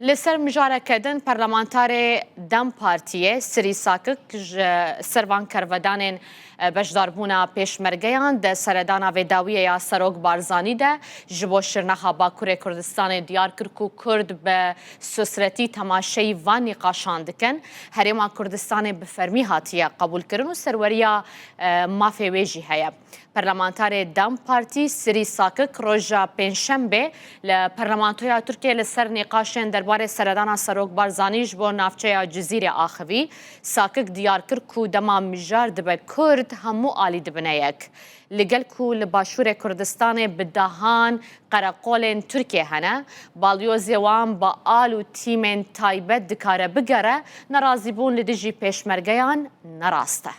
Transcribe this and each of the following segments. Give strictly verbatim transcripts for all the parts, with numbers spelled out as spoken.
Li ser mijareke din, parlamentarê DEM Partiyê Sirî Sakik ji ser van kervedanên, e, beşdarbûna pêşmergeyan di seredana vê dawiyê ya Serok Barzanî de ji bo şirnexa Bakurê Kurdistanê diyar kir ku Kurd bi sosretî temaşeyî van nîqaşan dikin. Herêma Kurdistanê bi fermî hatiye qebûlkirin û serweriya, e, mafê wê jî heye. Parlamentarê DEM Partî Sirî Sakik roja Pêncşembê li Parlamentoya Tirkiyê li ser nîqaşên derbarê seredana Serok Barzanî ji bo navçeya Cizîrê axivî. Sakik diyar kir ku dema mijar dibe Kurd, hemû alî dibine yek. Li gel ku li Başûrê Kurdistanê bi dehan qereqolên Tirkiyê hene, balyozê wan bi al û tîmên taybet dikare bigere, nerazîbûn li dijî pêşmergeyan ne rast e.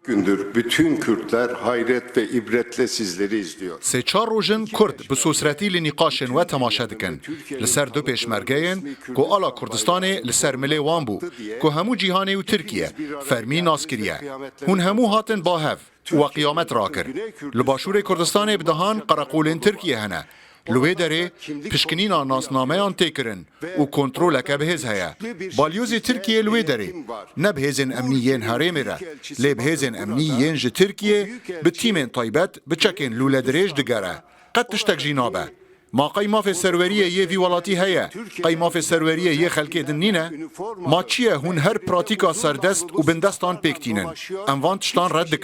Gündür bütün Kürtler hayret ve ibretle sizleri izliyor. Sê çar roj in Kurd bi sosretî li nîqaşên we temaşe dikin. Li ser du pêşmergeyên ku ala Kurdistanê li ser milê wan bû, ku hemû cîhanê û Tirkiye fermî nas kiriye. Hûn hemû hatin ba hev û we qiyamet rakir. Li Başûrê Kurdistanê bi dehan qereqolên Tirkiye hene. Li wê derê pişkinîna nasnameyan tê kirin û kontroleke bihêz heye. Balyozê Tirkiyê li wê derê ne bi hêzên emnî yên herêmê re, lê bi hêzên emnî yên ji Tirkiyê bi tîmên taybet bi çekên lûledirêj digere. Qet tiştek jî nabe. Ma qey mafê serweriyê yê vî welatî heye? Qey mafê serweriyê yê xelkê din nîne? Ma çi ye hûn her pratîka serdest û bindestan pêk tînin? Em van tiştan red dikin.